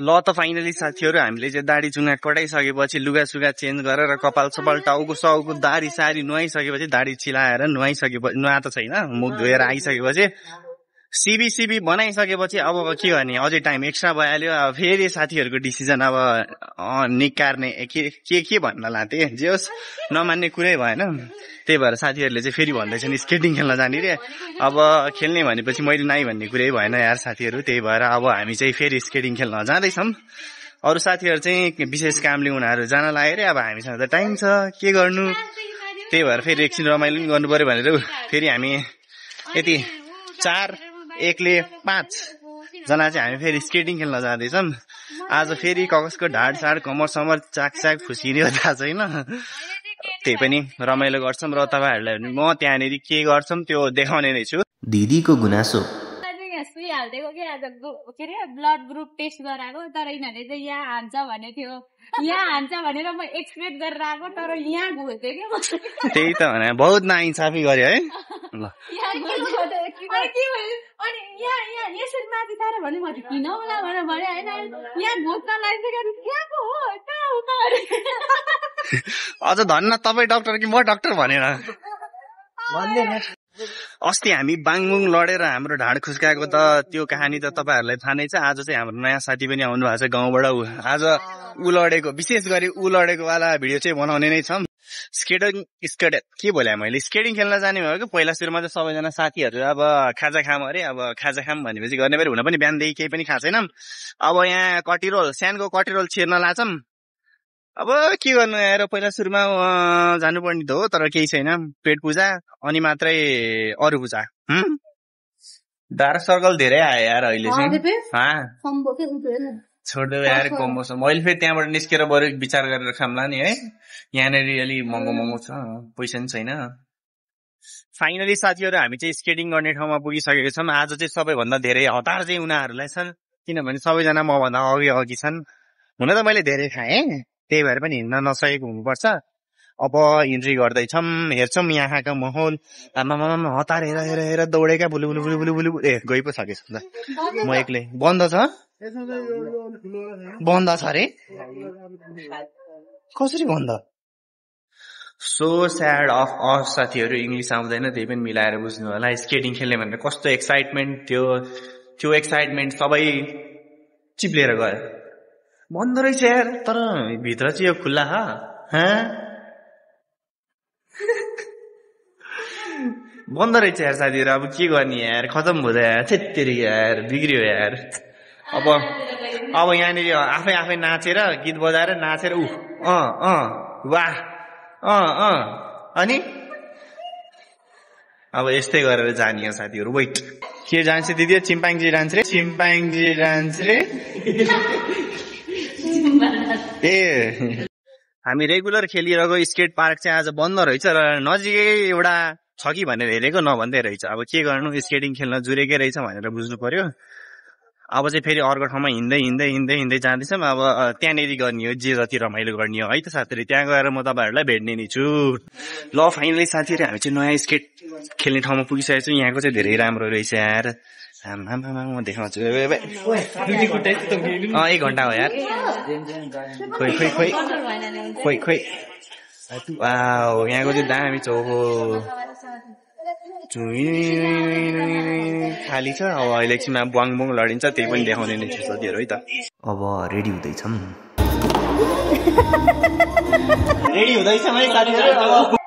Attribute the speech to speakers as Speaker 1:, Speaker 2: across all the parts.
Speaker 1: ल त फाइनली साथीहरू हामीले चाहिँ दाढी चुङ्गा कटाइसकेपछि लुगा सुगा चेन्ज गरेर कपाल सपाल टाउको साउको दाढी सारी नुहाइसकेपछि दाढी चिलाएर नुहाइसकेपछि नुहा त छैन मुख धोएर आइसकेपछि सिबी बनाइसकेपछि अब के गर्ने अझै टाइम एक्स्ट्रा भइहाल्यो। अब फेरि साथीहरूको डिसिजन अब निकार्ने के भन्न लाथे जे होस् नमान्ने कुरै भएन। त्यही भएर साथीहरूले चाहिँ फेरि भन्दैछन् स्केटिङ खेल्न जाने रे। अब खेल्ने भनेपछि मैले नाइ भन्ने कुरै भएन यार साथीहरू। त्यही भएर अब हामी चाहिँ फेरि स्केटिङ खेल्न जाँदैछौँ। अरू साथीहरू चाहिँ विशेष कामले उनीहरू जान लाग्यो रे। अब हामीसँग त टाइम छ के गर्नु। त्यही भएर फेरि एकछिन रमाइलो पनि गर्नु पर्यो भनेर फेरि हामी यति 4-1-5 जना चाहिँ हामी फेरि स्केटिङ खेल्न जाँदैछौँ। आज फेरि कसको ढाड साड कमर समर चाक फुस्किने थाहा छैन। त्यही पनि रमाइलो गर्छौँ र तपाईँहरूलाई म त्यहाँनिर के गर्छौँ त्यो देखाउने नै छु।
Speaker 2: दिदीको गुनासो
Speaker 3: सुई हालिदिएको के आज के अरे ब्लड ग्रुप टेस्ट गराएको तर यिनीहरूले चाहिँ यहाँ हान्छ भने थियो यहाँ हान्छ भनेर म एक्सपेक्ट गरेर आएको तर यहाँ घुस्थ्यो कि
Speaker 1: त्यही त भने बहुत नाइन्साफी गर्यो है। ल
Speaker 3: अनि यहाँ यसरी माथि तारे भने म किन होला भनेर भने होइन यहाँ घोच्न लागिसक्यो कहाँको हो कहाँ हो त
Speaker 1: अझ धन्न तपाईँ डाक्टर कि म डाक्टर भनेर। अस्ति हामी बाङबुङ लडेर हाम्रो ढाड खुस्काएको त त्यो कहानी त तपाईँहरूलाई थाहा नै छ। आज चाहिँ हाम्रो नयाँ साथी पनि आउनु भएको छ गाउँबाट। आज ऊ लडेको विशेष गरी ऊ लडेको वाला भिडियो चाहिँ बनाउने नै छौँ। के बोले मैले स्केटिङ खेल्न जाने भयो कि पहिला सुरुमा चाहिँ सबैजना साथीहरू अब खाजा खाम अरे। अब खाजा खाम भनेपछि गर्ने पऱ्यो हुन पनि बिहानदेखि केही पनि खाएको छैनौँ। अब यहाँ कटिरोल सानो कटिरोल छिर्न लाछौँ। अब के गर्नु आएर पहिला सुरुमा जानुपर्ने त हो तर केही छैन पेट पूजा अनि मात्रै अरू पूजा। डार्क सर्कल धेरै आयो यार अहिले चाहिँ छोड्दै यार कम्बो छ। मैले फेरि त्यहाँबाट निस्केर बरु विचार गरेर खाम्ला नि है। यहाँनिर अलि महँगो छ पैसा पनि छैन। फाइनली साथीहरू हामी चाहिँ स्केटिङ गर्ने ठाउँमा पुगिसकेको छौँ। आज चाहिँ सबैभन्दा धेरै हतार चाहिँ उनीहरूलाई छन् किनभने सबैजना मभन्दा अघि छन्। हुन त मैले धेरै खाएँ त्यही भएर पनि हिँड्न नसकेको हुनुपर्छ। अब इन्ट्री गर्दैछौँ हेर्छौँ यहाँका माहौल। आमामा हतार हेर दौडेका बुलु गइ पो सकेछ म एक्लै। बन्द छ अरे कसरी बन्द। सो स्याड अफ अफ साथीहरू इङ्ग्लिस आउँदैन त्यही पनि मिलाएर बुझ्नु होला। स्केटिङ खेल्ने भनेर कस्तो एक्साइटमेन्ट थियो त्यो एक्साइटमेन्ट सबै चिप्लेर गयो। बन्द रहेछ यार तर भित्र चाहिँ यो खुल्ला बन्द रहेछ यार साथीहरू। अब के गर्ने यार खतम भयो यार छेत्तेरी यार बिग्रियो यार। अब यहाँनिर आफै नाचेर गीत बजाएर नाचेर वाह अनि अब यस्तै गरेर जाने साथीहरू। वेट के जान्छ दिदी चिम्पाङ्जी डान्स रे ए हामी रेगुलर खेलिरहेको स्केट पार्क चाहिँ आज बन्द रहेछ र नजिकै एउटा छ कि भनेर हेरेको नभन्दै रहेछ। अब के गर्नु स्केटिङ खेल्न जुरेकै रहेछ भनेर बुझ्नु पर्यो। अब चाहिँ फेरि अर्को ठाउँमा हिँड्दै जाँदैछौँ। अब त्यहाँनिर गर्ने हो जे जति रमाइलो गर्ने हो है त साथीहरू। त्यहाँ गएर म तपाईँहरूलाई भेट्ने नै छु। ल फाइनली साथीहरू हामी चाहिँ नयाँ स्केट खेल्ने ठाउँमा पुगिसकेको छौँ। यहाँको चाहिँ धेरै राम्रो रहेछ यार। म देखाउँछु 1 घन्टा हो यार। खोइ यहाँको चाहिँ दामी चौको खाली छ। अब अहिले एकछिनमा बाङबुङ लडिन्छ त्यही पनि देखाउने नै छु साथीहरू है त।
Speaker 2: अब रेडी हुँदैछौँ
Speaker 1: है साथीहरू।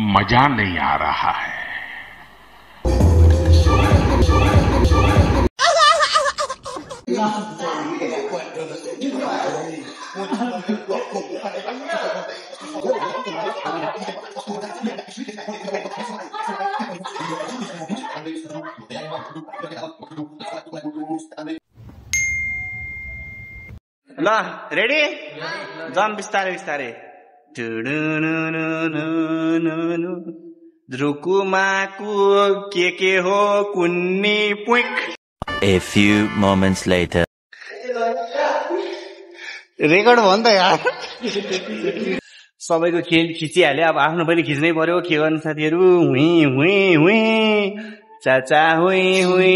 Speaker 4: मजा नहीं आ रहा है।
Speaker 1: ल रेडी जाम बिस्तारै रुकुमाकु के हो कुन्नी पुइक।
Speaker 2: A few moments later
Speaker 1: record भयो नि त यार सबैको खेल खिचिहाल्यो अब आफ्नो पनि खिच्नै पर्यो के गर्नु साथीहरू हुँ हुँ हुँ चाचा हुँ हुँ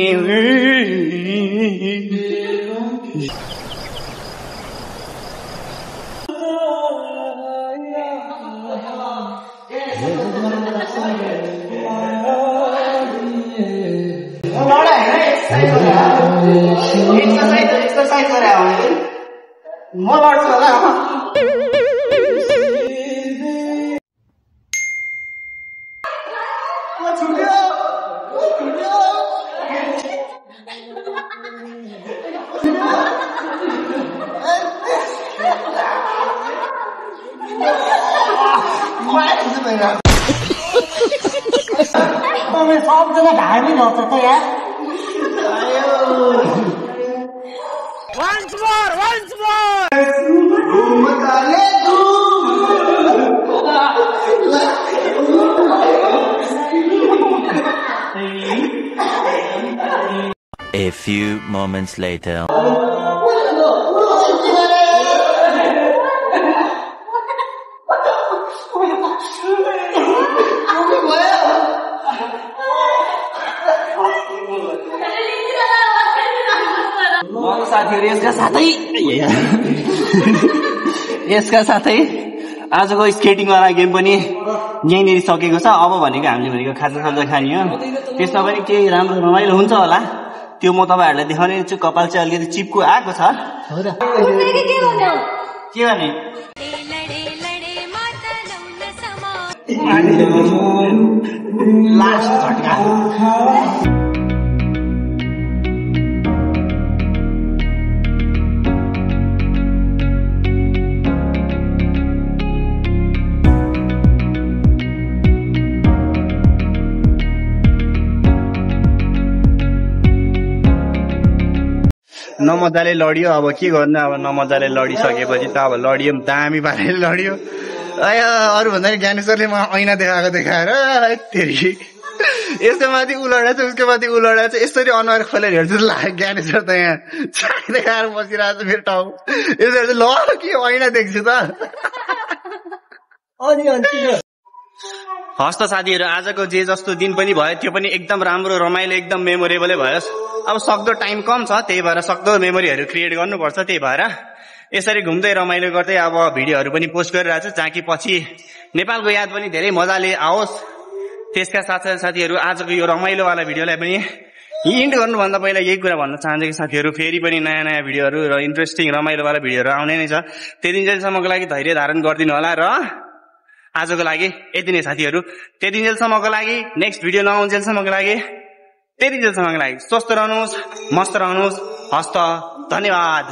Speaker 1: एक्सरसाइज गरे म लड्छु होला
Speaker 4: सबजना ढाडी लड्छ त यार
Speaker 1: Once more!
Speaker 5: A few moments later.
Speaker 1: साथीहरु यसका साथै आजको स्केटिङ वाला गेम पनि यहीँनिर सकेको छ अब भनेको हामीले भनेको खाजा खाने हो त्यसमा पनि केही राम्रो रमाइलो हुन्छ होला त्यो म तपाईहरुलाई देखाउने छु कपाल चाहिँ अलिकति चिप्को आएको छ के भने लास्ट झट्का नमजाले लडियो अब के गर्नु अब नमजाले लडिसकेपछि त अब लडियो दामी पाराले लडियो अरू भन्दा ज्ञानेश्वरले म ऐना देखाएर यसको माथि उलडाएको छ उसको माथि उलडाएको छ यसरी अनुहार खोलेर हेर्छु ज्ञानेश्वर त यहाँ छाइ देखाएर बसिरहेको छ मेरो टाउ यसरी ल के ऐना देख्छु त हस् त साथीहरू आजको जे जस्तो दिन पनि भयो त्यो पनि एकदम राम्रो रमाइलो एकदम मेमोरेबलै भयो अब सक्दो टाइम कम छ त्यही भएर सक्दो मेमोरीहरू क्रिएट गर्नुपर्छ त्यही भएर यसरी घुम्दै रमाइलो गर्दै अब भिडियोहरू पनि पोस्ट गरिरहेको छु ताकि पछि नेपालको याद पनि धेरै मजाले आओस् त्यसका साथसाथै साथीहरू आजको यो रमाइलोवाला भिडियोलाई पनि इन्ड गर्नुभन्दा पहिला यही कुरा भन्न चाहन्छु कि साथीहरू फेरि पनि नयाँ नयाँ भिडियोहरू र इन्ट्रेस्टिङ रमाइलोवाला भिडियोहरू आउने नै छ त्यतिन्जेलसम्मको लागि धैर्य धारण गरिदिनु होला र आजको लागि यति नै साथीहरू त्यतिन्जेलसम्मको लागि नेक्स्ट भिडियो नआउन्जेलसम्मको लागि त्यतिन्जेलसम्मको लागि स्वस्थ रहनुहोस् मस्त रहनुहोस् हस्त धन्यवाद।